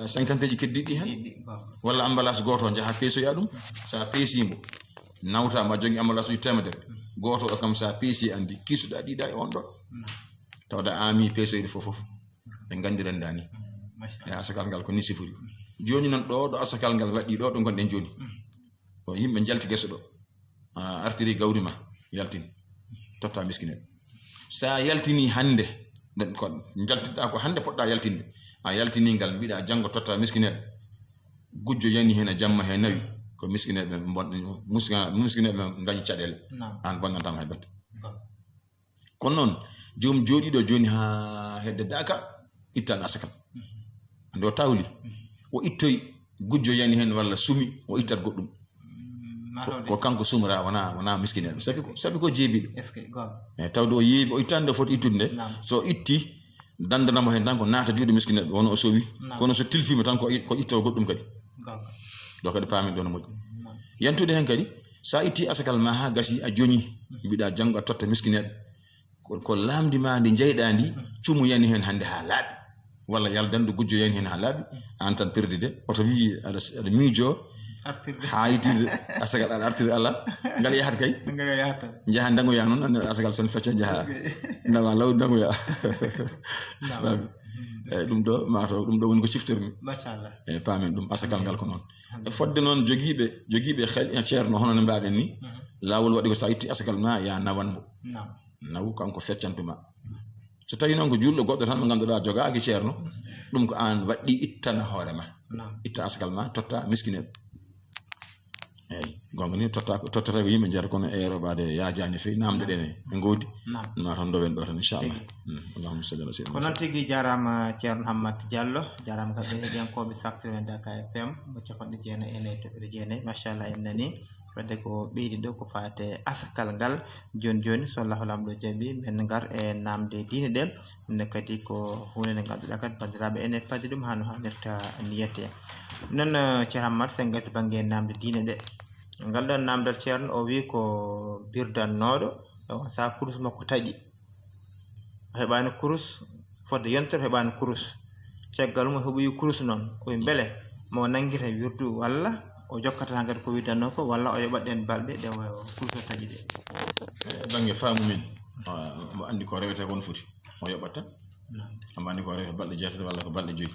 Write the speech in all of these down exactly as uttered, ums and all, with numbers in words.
Cinquante ji keddiɗi ɗi heen, walla ambalage gooto, njaha peesoya ɗum. So a peesii mo, nawta ma jogi ambalage uji teemedere, gooto o kam so a peesii anndi kiisuɗa ɗiɗa e on ɗo. Tawda ami peesoyɗi fof fof ɓe nganndi rendaani. E asakal ngal ko ni sifori. Jooni noon ɗo ɗo asakal ngal waɗɗi ɗo ɗo ngonɗen jooni, ko yimɓe njalti geso ɗo, a artiri gawri ma, yaltin, totta miskineɓe. Sa yaltini hannde, ko njaltiɗa ko hannde poɗɗa yaltinde, a yaltini ngal, mbiɗa janngo totta miskineɓe, gujjo yani heen e jamma he nawi, ko miskineɓe. Miskineɓe dañi caɗeele. An bonnantama hay batte. Kono noon, joom jooɗiiɗo jooni haa hedde daaka, ittan asakal. Nde o tawli, o ittoy gujjo yani heen walla sumi, o ittat goɗɗum. Ko kanko sumra, wona wona miskineɗo, sabi ko sabi ko jeebiɗo. E tawde o yeebi, o ittande foti ittude nde. So itti, dandanamo heen tan ko naata juuɗe miskineɗo, wona o sowi. Kono so tilfima tan ko ko itta goɗɗum kadi. Ɗo kadi paamen ɗo no moƴƴi. Yantude heen kadi, sa itti asakal ma haa gasi, a joñi, mbiɗa janngo a totta miskineɗo. Ko lamdi ma ndi njeyɗa ndi, cumu yani heen hannde haa laaɓi, walla yaldandu gujjo yani heen haa laaɓi. An tan perdide, oto wi aɗa miijo, haayitide asakal, aɗa artiri ala. Ngal yahat kay. Ngal yahat. Njaha dangoya noon, asakal son fecca, njaha nawa law dangoya. Eyyi, ɗum ɗo mataw ɗum ɗo woni ko ciftormi. Machallah. Eyyi, paamen ɗum, asakal ngal ko noon. E fodde noon, jogiiɓe jogiiɓe xel e ceerno hono no mbaɗen ni, laawol waɗi ko sa itti asakal ma, ya nawan mo. Naw, kanko feccantuma. So tawi noon ko julɗo goɗɗo tan mo ngannduɗaa jogaaki ceerno, ɗum ko an waɗɗi, ittana hoore ma. Itta asakal ma, totta miskineɓe. Eyyi, gonga ni totta tottata ko yimɓe jeeta, kono e roɓade yajani fewi, namde ɗen e ngoodi. Ma tan dowen ɗo tan, inchallah. Allahumma salli ala sayyidina. Ko noon tigi, jarama ceerno Hammat Diallo, jarama kadi ɓe heɗiyankoɓe Saktiri men Dakar F M, mo capanɗe jeenayi e nayi toɓɓere jeenayi. Machallah, en nani. Wadde ko ɓeydi ɗo ko faate asakal ngal. Joni joni, so Allahu Laamɗo jaɓi, men ngar e namde diine ɗe. Ɗum ne kadi ko huunde nde ngannduɗaa kadi banndiraaɓe ene padi ɗum haa no haanirta niyete. Noon, eh, Ceerno Hammad, sen ngarti bannge namde diine ɗe. Ngal ɗoon namdal, Ceerno, o wii ko birdannooɗo, e on sahaa kurus makko taƴi. O heɓaani kurus, fodde yontere o heɓaani kurus. Caggal mum o heɓoyi kurus noon, o wi mbele mo nanngita wirdu, walla o jokkata hankadi ko wirdannoo ko, walla o yoɓat ɗeen balɗe ɗe o kurus o taƴi ɗe? E bannge faamu men, ah, mo anndi ko rewete kon foti, o yoɓat tan. Omo anndi ko rewete balɗe jeetati walla ko balɗe joyi.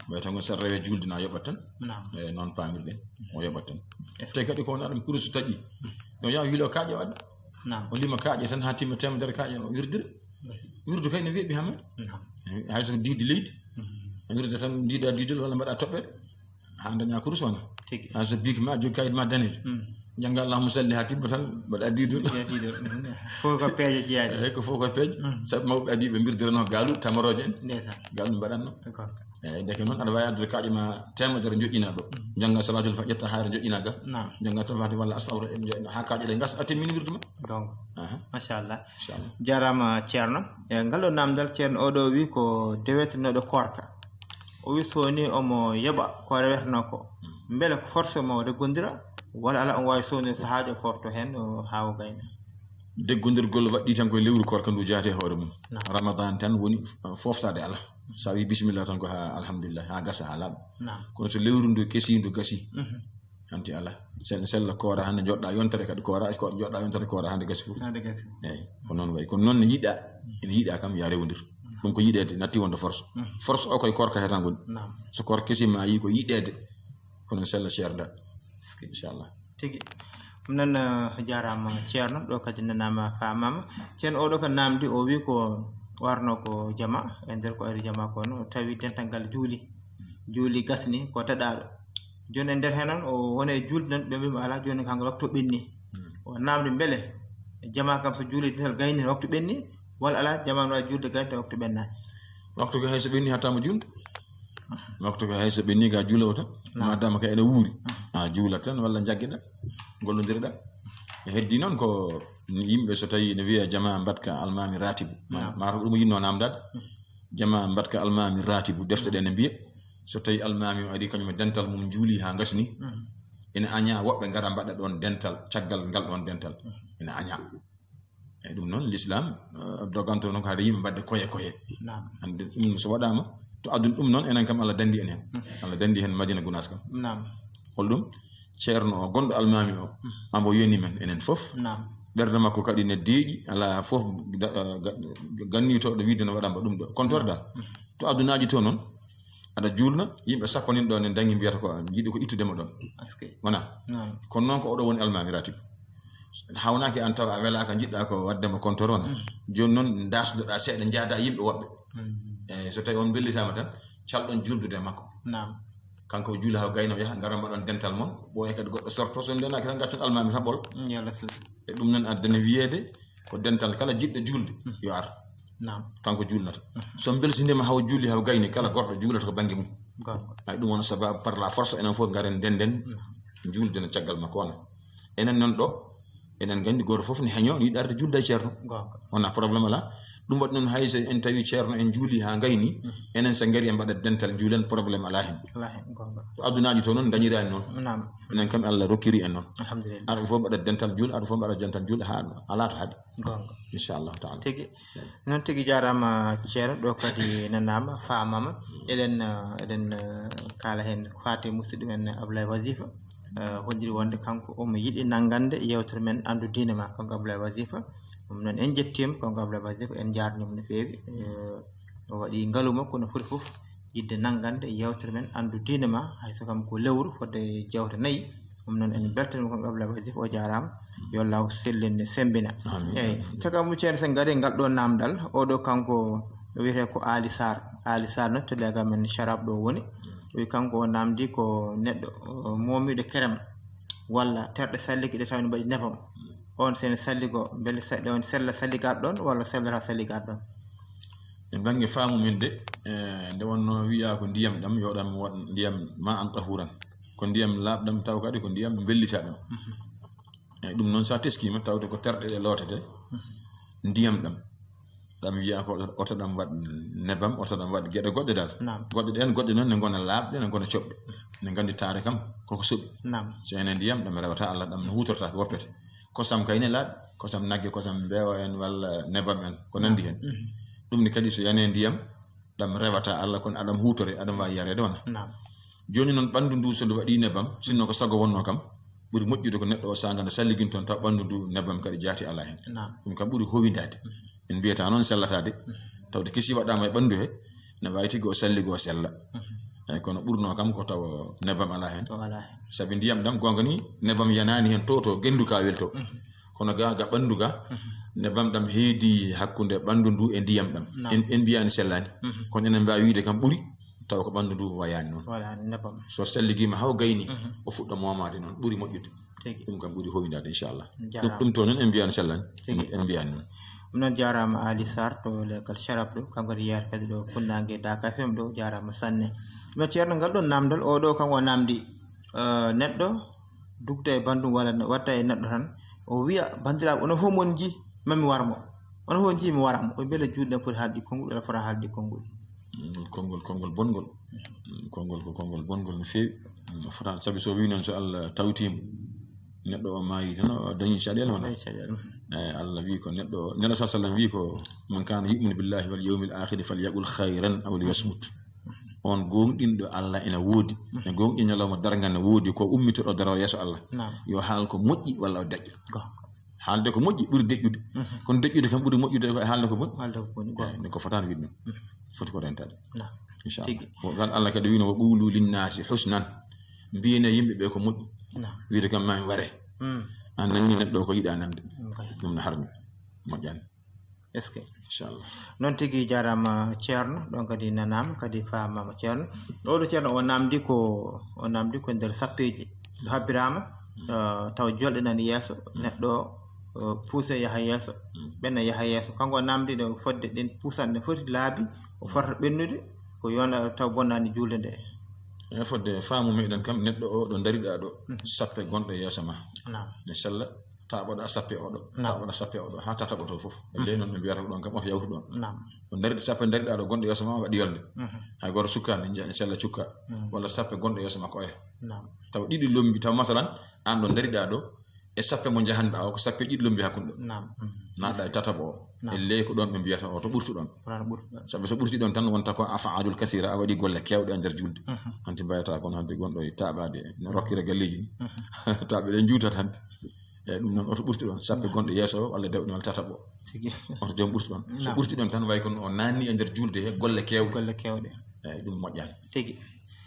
Ɓay tan ko so rewee juulde na yoɓat tan. E noon paamirɗen, o yoɓat tan. Tawi kadi ko wona ɗum kurus taƴi, o yaha wilo kaaƴe o adda. O lima kaaƴe tan haa timma teemedere kaaƴe o wirdira. Wirdu kay no weeɓi haa may. Hay so diidi leydi, wirda tan, ndiida diidol walla mbaɗa toɓɓere haa daña kurus wona. Tigi. Hay so biik ma jogi kayit ma daneejo, jannga Allahumma salli haa tibba tan mbaɗa diidol. Fof ko peeje jeyaaɗe. Eyyi, ko fof ko peeje. Sabu mawɓe adiiɓe mbirdirano gaalu tamarooje en. Ndeysaan. Gaalu mbaɗatno. Eyyi, ndeke noon aɗa waawi addude kaaƴe ma teemedere joƴƴina ɗo. Jannga salatul fa-, ƴetta hayre joƴƴina ga. Jannga salatul fati walla astawra en joƴƴina haa kaaƴe ɗe ngasa, a timmini wirdu ma. Donc, aha, machallah. Inchallah. Jarama Ceerno. E ngal ɗo namdal, Ceerno oɗo wi ko dewetenooɗo koorka. O wi so woni omo yoɓa ko reweteno ko, mbele ko forcément o reggondira, walla ala, omo waawi sownude sahaaji o forto heen, o haa o gayna? Deggondirgol waɗɗi tan koye lewru koorka ndu jaate e hoore mum. Ramadan tan woni, uh, fooftaade Allah. So a wi bisimilla tan ko haa alhamdulillah, haa gasa, haa laaɓa. Kono so lewru ndu kesi, ndu gasi, hanti ala. Sel-, sella koora hannde, joɗɗa yontere kadi koora, ko joɗɗa yontere koora hannde gasi fof. Hannde gasi. Eyyi, ko noon wayi. Kono noon ne yiɗa, ene yiɗa kam ya rewondir. Ɗum ko yiɗeede, natti wonde force. Force o koye koorka he tan woni. So koorka kesi ma yi ko yiɗeede, kono sella ceerda. Inchallah. Tigi. Ɗum noon, eh, jaaraama Ceerno, ɗo kadi nanaama faamaama. Ceerno oɗo ko namdi, o wi ko warno ko jama, e nder ko ari jama ko no tawi dental ngal juuli. Juuli gasni ko taɗaaɗo. Jooni e nder heen noon, o woni e juulde noon, ɓe mbiima alaa, jooni ko hanko waktu ɓenni. O namdi mbele jama kam so juuli dental gayni waktu ɓenni, walla alaa, jama no waawi juulde gayni taw waktu ɓennaani? Waktu ko hay so ɓenni hatta mo juulde. Waktu ko hay so ɓenni ka juulowo tan. Madama ka ene wuuri. A juulat tan walla jaggiɗa, gollondirɗa. E heddi noon ko yimɓe so tawi ne wiya jama mbaɗka almami ratibu. Ma, ma ɗum yinno namdade. Jama mbaɗka almami ratibu, defte ɗe ne mbiya, so tawi almami o ari kañum e dental mum juuli ha gasni, ina aña woɓɓe ngara mbaɗa ɗon dental, caggal ngal ɗon dental. Ina aña. Eyyi, ɗum noon l'islam, eh, doganto noon ko haade yimɓe mbaɗde koye koye. Hande ɗum so waɗama, To aduna ɗum noon, enen kam Allah danndi en heen. Allah danndi heen Madina Gunaas kam. Naam. Hol ɗum? Ceerno o, gonɗo almaami o, ambo yoni men enen fof. Naam. Ɓernde makko kadi ne deeƴi, alaa fof ga-, ga-, gannitooɗo wiide no waɗanma ɗum ɗo. Kontoor dal. To adunaaji to noon, aɗa juulna, yimɓe sappo nin ɗo ne dangi mbiyata ko a jiɗi ko ittude mo ɗon. Askey. Wona? Naam. Kono noon ko oɗo woni almaami ratib. Hawnaaki an tawa a welaaka, njiɗɗa ko waɗde mo kontoor wona. Jooni noon, ndaasdoɗa seeɗa, njaada yimɓe woɓɓe. Eyi, so tawi on mbellitaama tan, calɗon juuldude e makko. Naam. Kanko o juula haa gayna, o yaha, ngara mbaɗon dental mon, ɓooya kadi goɗɗo sorto, so ndenaaki tan, ngaccon almaami tan ɓolo. Yo Allah suudu. E ɗum noon addana wiyeede ko dental kala jiɗɗo juulde, yo ar. Naam. Kanko juulnata. So mbelsindiima haa o juuli haa gayni, kala gorɗo juulata ko bannge mum. Goonga. Ay, ɗum won sababu par la force, enen fof ngaren ndenden, juulden caggal makko wona. Enen noon ɗo, enen nganndi gooto fof ne heñoo, ne yiɗi arde juulde e ceerno. Goonga. Wona problème alaa. Ɗum waɗi noon hay so en tawi ceerno en juuli haa gayni, enen so ngari en mbaɗa dental juulen, problème alaa heen. Alaa heen, goonga. To adunaaji to noon dañiraani noon. Naam. Enen kam Allah rokkiri en noon. Alhamdulillah. Arɓe fof mbaɗa dental juul, arɓe fof mbaɗa dental juul, haa alaa to haaɗi. Goonga. Inchallahu taala. Tigi. Noon tigi jaaraama ceerno, ɗo kadi nanaama, faamaama. Eɗen, eh, eɗen, eh, kaala heen ko faati musidɗo men Abdoulaye Wazifa. Eh, holliri wonde kanko omo yiɗi nanngande yewtere men Anndu Diine Ma, kanko Abdoulaye Wazifa. Ɗum noon en njettiima kanko Abdoulaye Wazifa, en njaarniima no feewi. Eh, o waɗi ngalu makko no foti fof yiɗde nanngande yewtere men Anndu Diine Ma, hay so kam ko lewru fodde jewte nayi. Ɗum noon en mbeltaniima kanko Abdoulaye Wazifa, o jaaraama. Yo Allah sellin sembina. Amiin. Eyi, caggal mum ceerno, sen ngari ngal ɗo naamndal, oɗo kanko wiyetee ko Ali Sarr. Ali Sarr noon to leegal men Sharab ɗo woni. O wi kanko o naamndi ko neɗɗo, o, moomiiɗo kerem walla terɗe salliki ɗe taw ne mbaɗi nebam. On sen salligo, mbele sa-, ɗe on sella salligaɗo ɗon walla sellata salligaɗo ɗon? E bannge faamu men de, eh, nde wonnoo wiyaa ko ndiyam ɗam, yo ɗam waɗ ndiyam ma an tahuran. Ko ndiyam laaɓɗam taw kadi ko ndiyam mbellitaɗam. Mhm. Eyi, ɗum noon so a teskiima tawde ko terɗe ɗe lootete, ndiyam ɗam, ɗam wiyaa ko oto ɗam waɗ nebam, oto ɗam waɗ geɗe goɗɗe dal. Naam. Goɗɗe ɗeen, goɗɗe noon ne ngona laaɓɗe, ne ngona coɓɗe. Ne nganndi taare kam koko soɓi. Naam. So ene ndiyam, ɗam rewata Allah, ɗam ne huutortaake woppete. Kosam kay ne laaɓi, kosam nagge, kosam mbeewa en walla nebam en, ko nanndi heen. Mhm. Ɗum ne kadi so yanee ndiyam, ɗam rewata Allah, kono aɗam huutore, aɗam waawi yareede wona. Naam. Jooni noon, ɓanndu ndu so ndu waɗii nebam, sinno ko sago wonnoo kam, ɓuri moƴƴude ko neɗɗo o saanga no salligin toon, taw ɓanndu ndu nebam kadi jaati alaa heen. Naam. Ɗum kam ɓuri howindaade. Mhm. En mbiyata noon sellataade, mhm, tawde kesi waɗaama e ɓanndu he, ne waawi tigi o salligo o sella. Mhm. Eyi, kono ɓurnoo kam ko tawa nebam alaa heen. O alaa heen. Sabi ndiyam ɗam, goonga ni, nebam yanaani heen to, to genndu ka welto. Mhm. Kono ga, ga ɓanndu ga, mhm, nebam ɗam heedi hakkunde ɓanndu ndu e ndiyam ɗam. Naam. En, en mbiyaani sellaani. Mhm. Kono enen mbaawi wiide kam ɓuri, tawa ko ɓanndu ndu wayaani noon. Wayaani nebam. So salligiima haa o gayni, mhm, o fuɗɗa moomaade noon, ɓuri moƴƴude. Tigi. Ɗum kam ɓuri howindaade, inchallah. Jaaraama. Ɗum, ɗum to noon en mbiyaani sellaani. Tigi. En mbiyaani noon. Ɗum noon jaaraama Ali Sarr to lekkal Sharab ɗo, kanko kadi yeeyata kadi ɗo Funnaange Daaka F M ɗo, jaaraama sanne. No ceerno ngal ɗon naamndal, o ɗo kanko o naamndi, eh, neɗɗo dugda e banndum walla ne watta e neɗɗo tan, o wiya, "Banndiraaɓe, onon fof mon njii, mami war mo. Onon fof njii, mi wara mo." O mbele juulɗe foti haalde konngol, walla fota haalde konngol. Mm, konngol, konngol bonngol. Mm, konngol ko konngol bonngol no feewi. Mm, o fotaani, sabi so o wii noon, so Allah tawtiima, neɗɗo o maayi tan, o dañi caɗeele wona. Dañi caɗeele. Eyi, Allah wii ko neɗɗo, Nela sa sallam wii ko, "Man kana yu'minu billahi wal yawmil akhiri falyaqul khayran aw liyasmut." On gooŋɗinɗo Allah ene woodi. E gooŋɗi ñalawma darnga ne woodi, ko ummitoɗo daro yeeso Allah. Naam. Yo haal ko moƴƴi walla o deƴƴa. Goonga. Haalde ko moƴƴi ɓuri deƴƴude. Mhm. Kono deƴƴude kam ɓuri moƴƴude ko haalde ko moƴƴi. Haalde ko moƴƴi, goonga. Eyi, ko fotaani wiɗ ɗum. Mhm. Foti ko rentaade. Naam. Inchallah. Tigi. Ko gal Allah kadi wino, "Wa qulu linnasi husnan." Mbiyene yimɓe ɓe ko moƴƴi. Naam. Wiide kam ma mi ware. Mm. An nanni neɗɗo ko yiɗa nande. Mm, kay. Ɗum no harmi. Moƴƴani. Est-ce que? Inchallah. Noon tigi jaaraama ceerno, ɗon kadi nanaama, kadi faamaama ceerno. Oɗo ceerno o naamndi ko, o naamndi ko nder sappeeji. Ɗo habbiraama, mm, eh, taw jolɗe nani yeeso, mm, neɗɗo o, eh, puuse yaha yeeso, mm, ɓenna yaha yeeso. Kanko o naamndi ɗo fodde ɗen puusan ne foti laabi, o fota ɓennude, ko yona taw bonnaani juulde nde. E fodde faamu meɗen kam, neɗɗo o ɗo ndariɗaa ɗo, mm, sappe gonɗo yeeso ma. Naam. Ne sella, taɓoɗa sappe oɗo, naam, taɓoɗa sappe oɗo, haa tataɓoto fof. E ley noon ɓe mbiyata ko ɗon kam, oto yawtu ɗon. Naam. O ndariɗo sappe ndariɗaa ɗo gonɗo yeeso ma, o waɗi yolde. Mhm. Hay gooto cukkaani, nja-, sella cukka. Mm. Walla sappe gonɗo yeeso makko oya. Naam. Taw ɗiɗi lombi, taw masalan, aan ɗo ndariɗaa ɗo, E sappe mo njahanɗa o, ko sappe ɗiɗi lombi hakkunde ɗo. Naam. Mhm. Naatɗa e tataɓo o. Naam. E ley ko ɗon ɓe mbiyata o to ɓurtu ɗon. Ko ɗon ɓurtu ɗon. Sabu so ɓurti ɗon tan wonta ko afaalul kasira, a waɗi golle kewɗe e nder julde. Mhm. Hanti mbayata kono hanti gonɗo e taɓade no rokkira galleji ni. Mhm. Taɓe ɗe njuutat hanti. Eyyi, ɗum noon oto ɓurtu ɗon. Sappe gonɗe yeeso o walla dewɗe walla tataɓo. Tigi. Oto joom ɓurtu ɗon. So ɓurti ɗon tan way kono o nanni e nder julde he golle kewɗe. Golle kewɗe. Eyyi, ɗum moƴƴani. Tigi.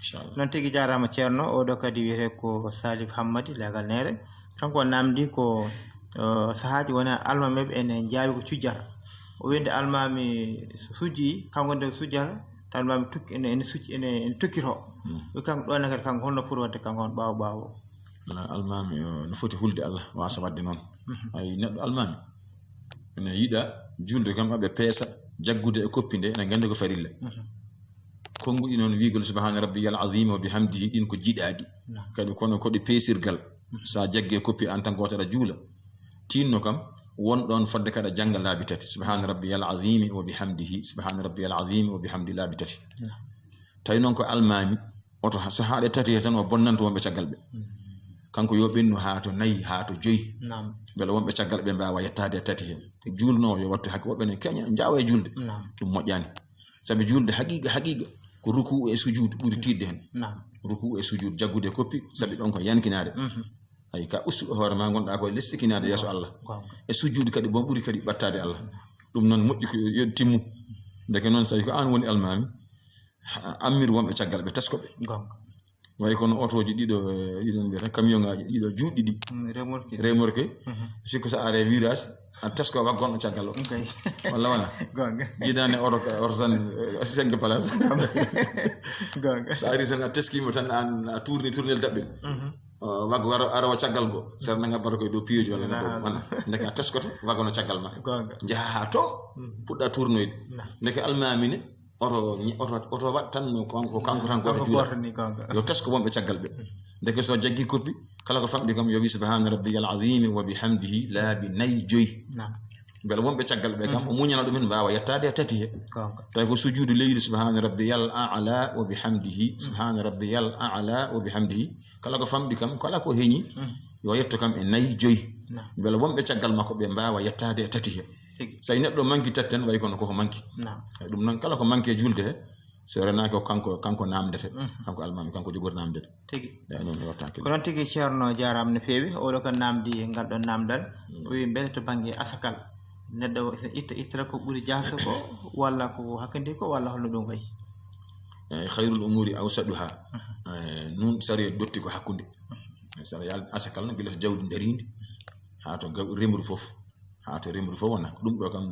Inchallah. Noon tigi jaaraama ceerno. Oɗo kadi wiyetee ko Salif Hammadi, leegal neere. Kanko o naamndi ko, eh, sahaaji wona almameeɓe ene njaawi ko cujjata. O wiyde almaami so sujji, kanko nde sujjata, taw almaami tukki, ene, ene sujji, ene, ene tokkitoo. Mm. Wi kanko ɗo ne kadi kanko holno foti waɗde kanko on ɓaawo ɓaawo? Wala almaami o no foti hulde Allah, waasa waɗde noon. Mhm. Ay neɗɗo almaami ene yiɗa julde kam aɓe peesa, jaggude e koppi nde, ene nganndi ko farilla. Mhm. Konnguɗi noon wiigol subhaana rabbiyal azim wa bihamdihi, ɗin ko jiɗaaɗi. Naam. Kadi kono ko ɗi peesirgal. Mhm. Sa jagge koppi an tan gooto aɗa juula. Tinno kam, won ɗon fodde kaɗa jannga laabi tati. Subhaana rabbiyal azimi wa bihamdihi, subhaana rabbiyal azimi wa bihamdi laabi tati. Naam. Tawi noon ko almaami, oto ha-, so haaɗe tati he tan o bonnanto wonɓe caggal ɓe. Mm. Kanko yo ɓennu haa to nayi, haa to joyi. Naam. Mbele wonɓe caggal ɓe mbaawa yettaade e tati he. Juulnoowo yo wattu hakke, woɓɓe ne keña, njaawa e juulde. Naam. Ɗum moƴƴaani. Sabi juulde haqiiqa, haqiiqa, ko ruku'u e sujuud ɓuri tiiɗde heen. Naam. Ruku'u e sujuud, jaggude koppi, sabi ɗon ko yankinaade. Mhm. Ay, ka ustu hoore ma, ngonɗa ko lestitinaade yeeso Allah. Goonga. E sujuud kadi, bon ɓuri kadi ɓattaade Allah. Naam. Ɗum noon moƴƴi ko yo timmu. Ndeke noon, so tawi ko aan woni almaami, ha-, ammir wonɓe caggal ɓe, tesko ɓe. Goonga. Way kono otooji ɗiɗo, eh, ɗiɗo mbiyata camion ngaaji ɗiɗo juuɗɗi ɗi. Mm, remorque. Remorque. Mhm. Sikko so a are virage, a tesko waggonɗo caggal o. Ok. Walla wona? Goonga. Jiidaani oto ka, oto tan, eh, cinq place. Goonga. So ari tan a teskima tan, an a tourni tournel daɓɓel. Mhm. O, waggo waro, arowa caggal go. Sera nanga mbaɗa koye dow piyoji walla na dow. Wala. Wona. Ndeke a teskoto, waggono caggal ma. Goonga. Njaha ha to, mhm, puɗɗa tournoyde. Na. Ndeke almaami ne, oto, oto, oto waɗ tan no ko, ko kanko tan gooto juula. Kanko gooto ni, goonga. Yo tesko wonɓe caggal ɓe. Mm. Ndeke so jaggi koppi, kala ko famɗi kam yo wi subhana rabbiyal azimi wa bihamdihi laabi nayi joyi. Naam. Mbele wonɓe caggal ɓe kam, mm, o muñana ɗumen mbaawa yettaade e tati he. Goonga. Tawi ko sujuudu leydi, subhana rabbiyal a'la wa bihamdihi, mm, subhana rabbiyal a'la wa bihamdihi. Kala ko famɗi kam, kala ko heñi, mm, yo yetto kam e nayi joyi. Naam. Mbele wonɓe caggal makko ɓe mbaawa yettaade e tati he. Tigi. So tawi neɗɗo manki tati tan, way kono koko manki. Naam. Eyyi, ɗum noon kala ko manki e julde he, so renaaki ko kanko, kanko namdete, mhm, kanko almaami, kanko jogori namdete. Tigi. Eyyi, noon mi watta hakkille. Ko noon tigi, Ceerno, jaaraama no feewi. Oɗo ko namdi ngal ɗon namdal. Mm. O wi mbele to bannge asakal, neɗɗo itta, ittata ko ɓuri jaasde ko, walla ko hakkandi ko, walla holno ɗum wayi? Eyyi, khayrul umuri awsaduha. Mhm. Eyyi, nun sariya dotti ko hakkunde. Mhm. Sariya asakal no gila to jawdi darindi, haa to gaw-, remru fof. Haa to remru fof wona. Ko ɗum ɗo kam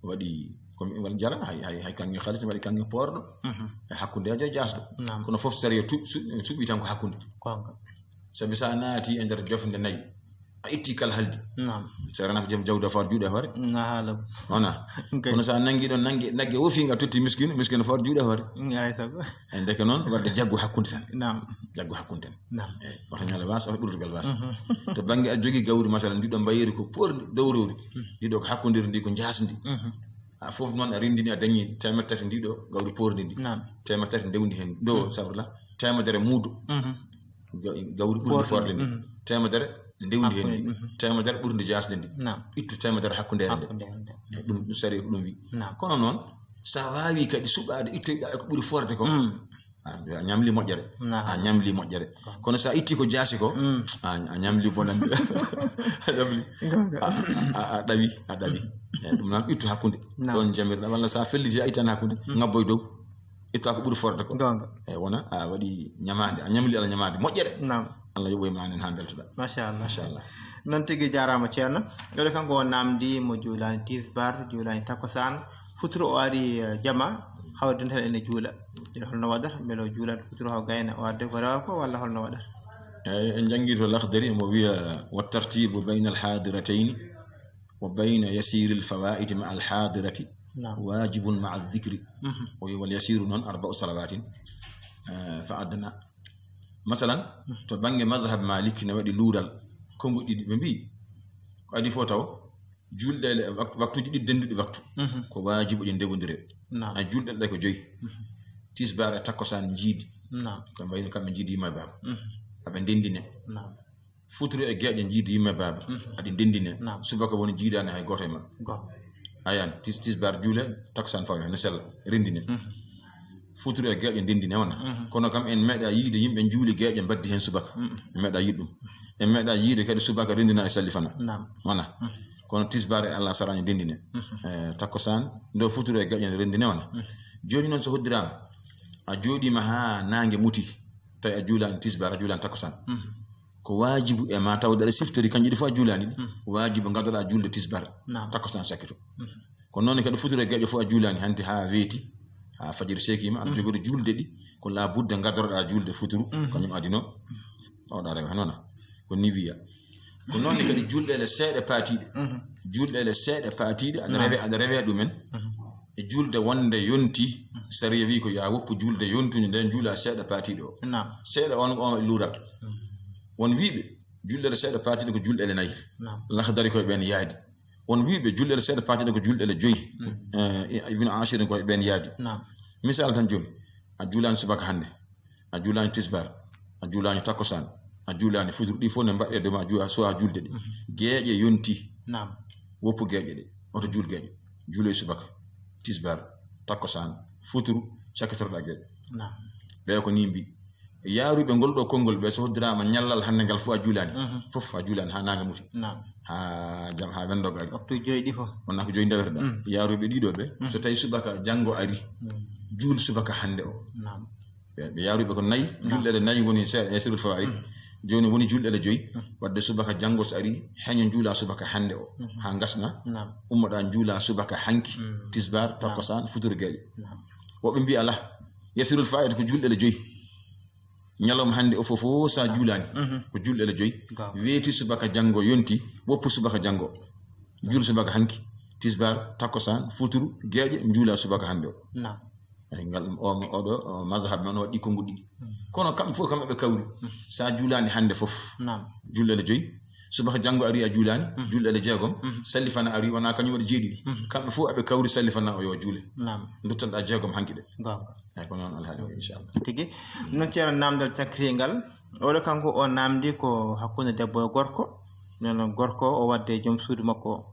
waɗi, ko mi wal jara, hay, hay, hay kanŋe haalis, waɗi kanŋe poorɗo, mhm, e hakkundeejo e jaasɗo. Naam. Kono fof sariya tu-, su-, suɓi tan ko hakkunde. Goonga. Sabi sa naati e nder jofnde nayi, a itti kala haldi. Naam. Sariya na ko joom jawdi o fawata juuɗe hoore. Na haala. Wona. Ok. Kono sa nangi ɗon, nangi, nagge wofinga totti miskino, miskino fawata juuɗe hoore. Ay sago. E ndeke noon, waɗde jaggu hakkunde tan. Naam. Jaggu hakkunde tan. Naam. Eyyi, oto ñaale waas, oto ɓurdugal waas. Mhm. To bannge aɗa jogii gawri, masalan, ndiɗo mbayeeri ko poorndi, dowrowri. Mhm. Ndiɗo ko hakkundir ndi, ko jaasndi. Mhm. A fof noon a renndini, a dañi teemedde tati ndiɗo gawri poorndi ndi. Naam. Teemedde tati ndewndi heen. Ɗo, mhm, sawrla, teemedere muudo. Mhm. Ga-, gawri ɓurndi poorndi, forde ndi. Mhm. Teemedere ndewndi heen ndi. Hakkunde, mhm. Teemedere ɓurndi jaasde ndi. Naam. Ittu teemedere hakkundeere nde. Hakkundeere nde. Eyyi, ɗum, ɗum sariya ko ɗum wi. Naam. Kono noon, sa waawi kadi suɓaade, ittoyɗa e ko ɓuri forde ko. Mm. A, a ñamli moƴƴere. Naam. A ñamli moƴƴere. Goonga. Kono sa itti ko jaasi ko, mm, a, a ñamli bonande. A ñamli. Goonga. A, a, a ɗawi, a ɗawi. Eyyi, ɗum noon ittu hakkunde. Naam. Ɗon jamirɗa, walla sa felliti a ittan hakkunde, mm, ngabboy dow. Itta ko ɓuri forde ko. Goonga. Eyyi, wona a waɗi ñamaande, a ñamli Allah ñamaande moƴƴere. Naam. Allah yoɓoy ma en haa mbeltoɗa. Machallah. Machallah. Noon tigi jaaraama, Ceerno. Ɗo kanko o namdi mo juulaani tisbaar, juulaani takkusaan, futuro o ari, eh, jama, hawri tan ene juula. Ene holno waɗata? Mbele o juulat futuro haw gayna, o adde ko rewa ko, walla holno waɗata? Eyyi, en janngi to Lakhdari, mo wiya, "Wa tartibu bayna al-hadiratayni wa bayna yasiri al-fawaiti ma al-hadirati, naam, wajibun ma al-dhikri." Mhm. O wi, "Wal yasiru noon arba'u salawatin, eh, fa adna." Masalan, mhm, to bannge mazhab Maliki ne waɗi luural, konnguɗi ɗiɗi, ɓe mbiyi, ko adii fof taw, julɗe ɗe wak-, waktuuji ɗiɗi dennduɗi waktu, mhm, ko waajibu ɗe ndewondire. Naam. A julɗe ɗe ko joyi. Mhm. Tisbaar e takkusaan njiidi. Naam. Ko mbayno kamɓe njiidi yumma e baaba. Mhm. Aɓe ndenndine. Naam. Futuro e geeƴe jiidi yumma e baaba. Aɗi ndenndine. Subaka woni jiidaani hay gooto e maɓɓe. Ayan, tis-, tisbaar juule, takkusaan fawi, no sella, renndine. Futuro e geeƴe ndenndine wona. Kono kam en meeɗa yiide yimɓe njuuli geeƴe mbaddi heen subaka. En meeɗa yiide ɗum. En meeɗa yiide kadi subaka renndina e salli fana. Wona. Kono tisbaar e Allah saraani ndenndine. Eh, takkusaan, ndo futuro e geeƴe ne renndine wona. Jooni noon so hoddiraama, a jooɗiima haa naange muti, tawi a juulaani tisbaar, a juulaani takkusaan. Ko waajibu e ma tawde aɗa siftori kañƴe ɗi fof a juulaani ɗi. Waajibu ngaddoɗaa juulde tisbaar, takkusaan sakkito. Ko noon kadi futuro e geeƴe fof a juulaani hanti haa weeti, haa fajiri seekiima, aɗa jogori juulde ɗi, ko laabudda ngaddoɗaa juulde futuru, kañum adino, oɗa rewa heen wona. Ko ni wiya. Ko noon kadi juulɗeele seeɗa paatiiɗe. Juulɗeele seeɗa paatiiɗe, aɗa rewe, aɗa rewe ɗumen. E juulde wonde yonti, sariya wi ko ya woppu juulde yontunde nde juula seeɗa paatiiɗo o. Seeɗa on, on e luural. Won wiiɓe, juulɗeele seeɗa paatiiɗe ko juulɗeele nayi. Lahdari ko e ɓeen yaadi. Won wiiɓe, juulɗeele seeɗa paatiiɗe ko juulɗeele joyi. Eh, Ibn Ashir ko e ɓeen yaadi. Misal tan jooni, a juulaani subaka hannde, a juulaani tisbaar, a juulaani takkusaan, a juulaani futuru, ɗi fof ne mbaɗɗe dow ma, juula, suwa juulde ɗe. Geeƴe yonti. Woppu geeƴe ɗe, oto juul geeƴe. Juuloy subaka, tisbaar, takkusaan, futuru, cakkitoroɗaa geeƴe. Ɓeya ko ni mbi. Yaaruɓe ngol ɗo konngol ɓe, so hoddiraama ñallal hannde ngal fof a juulaani. Fof a juulaani haa naange muti. Haa jam, haa wendo ari. Waktu joyi ɗi fof. Wona ko joyi ndewete ɗa. Yaaruɓe ɗiɗo ɓe, so tawi subaka janngo ari, juul subaka hannde o. Ɓe, ɓe yaaruɓe ko nayi, juulɗeele nayi woni se-, e sirul fawaid. Jooni woni juulɗeele joyi. Wadde subaka janngo so ari, heño juula subaka hannde o. Haa ngasna, ummoɗaa juula subaka hanki, tisbaar, takkusaan, futuru geeƴe. Woɓɓe mbi alaa, yasirul fawaid ko juulɗeele joyi. Ñalawma hannde o fof fof so a juulaani, ko juulɗeele joyi. Weeti subaka janngo yonti, woppu subaka janngo. Juul subaka hanki, tisbaar, takkusaan, futuru, geeƴe, juula subaka hannde o. Eyi, ngal, o, oɗo, o, madhab men o waɗi konnguɗi ɗiɗi. Kono kamɓe fof kam eɓe kawri. So a juulaani hannde fof, juulɗeele joyi. Subaka janngo ari a juulaani, juulɗeele jeegom. Salli fana ari, wona kañum waɗi jeeɗiɗi. Kamɓe fof eɓe kawri salli fana o yo juule. Duttanɗaa jeegom hanki ɗe. Eyi, ko noon alhaali o, inchallah. Tigi. Noon ceerno, naamndal cakkitingal. Oɗo kanko o naamndi ko hakkunde debbo e gorko. Noon gorko o waɗde joom suudu makko o.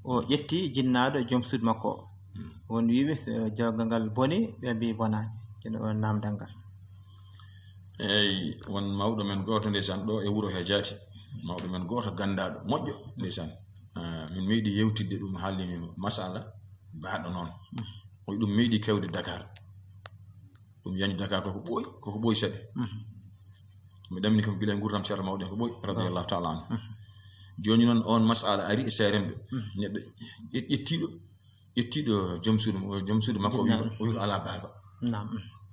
O ƴetti jinnaaɗo joom suudu makko o. Won wiiɓe, so jawgal ngal boni, ɓe mbi bonaani. Ceerno, o naamndal ngal. Eyi, won mawɗo men gooto ndeysaan ɗo e wuro he jaati. Mawɗo men gooto ganndaaɗo, moƴƴo ndeysaan. Ah, min meeɗi yewtidde ɗum, haalni min masala baaɗo noon. O ɗum meeɗi kewde Dakar. Ɗum yañi Dakar ko ko ɓooyi, ko ko ɓooyi seeɗa. Mi ɗamini kam gila e nguurndam ceerno mawɗo en ko ɓooyi, radiyallahu taala anhu. Jooni noon on masala ari e seeremɓe. Neɗɗo ƴet-, ƴettiiɗo, ƴettiiɗo joom suudu, joom suudu makko o wi ko, o wi ko alaa baaba.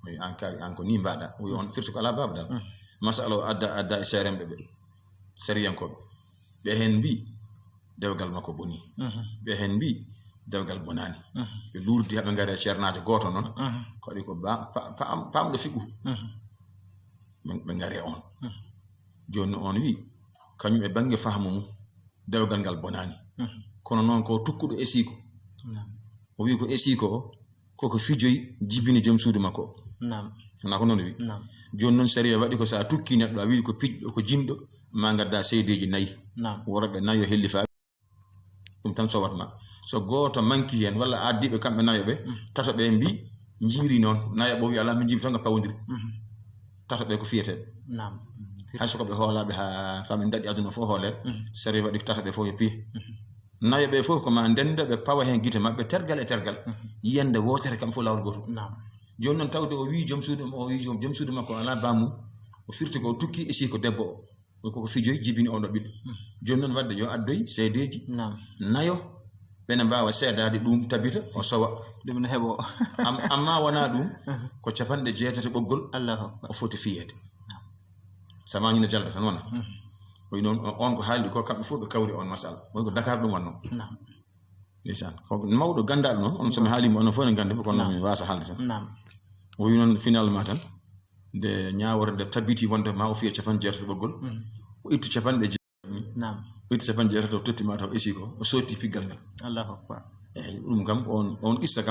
O wi an kaari, an ko ni mbaɗa. O wi on firti ko alaa baaba dal. Masala o adda, adda e seeremɓe ɓe. Sariyankooɓe. Ɓe heen mbi dewgal makko boni. Ɓe heen mbi dewgal bonaani. Ɓe luurdi haa ɓe ngari e ceernaajo gooto noon. Ko waɗi ko ba-, pa-, pa-, paamɗo fiqhu. Ɓe, ɓe ngari e on. Jooni on wi, kañum e bannge fahmu mum, dewgal ngal bonaani. Kono noon ko tukkuɗo esiiko. O wi ko esiiko o, koko fijoyi jibini joom suudu makko o. Wona ko noon wi? Jooni noon sariya waɗi ko so a tukki neɗɗo, a wi ko piɗɗo, ko jinɗo, ma ngadda seedeeji nayi. Worɓe nayo hellifaaɓe. Ɗum tan sowat ma. So gooto manki heen, walla addiiɓe kamɓe nayo ɓe, tato ɓe mbi, njiiri noon, nayo ɓo wi alaa, min njiimi tan ko pawondiri. Tato ɓe ko fiyetee. Hay so ko ɓe hoolaaɓe haa kamɓe daɗi aduna fof hooleede, sariya waɗi ko tato ɓe fof yo piye. Nayo ɓe fof ko ma ndennda ɓe pawa heen gite maɓɓe tergal e tergal. Yiyannde wootere kam fof laawol gootol. Jooni noon tawde o wii joom suudu, o wii joom, joom suudu makko alaa baammum. O firti ko o tukki e sii ko debbo o. Ko ko fijoyi jibini oɗo ɓiɗɗo. Jooni noon waɗde yo addoy seedeeji nayo. Ɓe ne mbaawa seedaade ɗum tabita o sowa. Ɗum ne heɓo. Am-, amma wonaa ɗum, ko capanɗe jeetati ɓoggol o foti fiyeede. Samaani ne jalda tan wona. O wi noon, on ko haaldi ko, kamɓe fof ɓe kawri on masala. O wi ko Dakar ɗum wonnoo. Ndeysaan. Ko mawɗo ganndaaɗo noon, on so mi haalii mo, onon fof ne nganndi mo, kono mi waasa haalde tan. O wi noon, finalement tan, nde ñaawore nde tabiti wonde ma o fiya capanɗe jeetati ɓoggol, o itti capanɗe jeetati, o itti capanɗe jeetati, o totti ma taw esi ko, o sotti piggal ngal. Allahu akbar. Eeyi, ɗum kam, on, on qissa kam,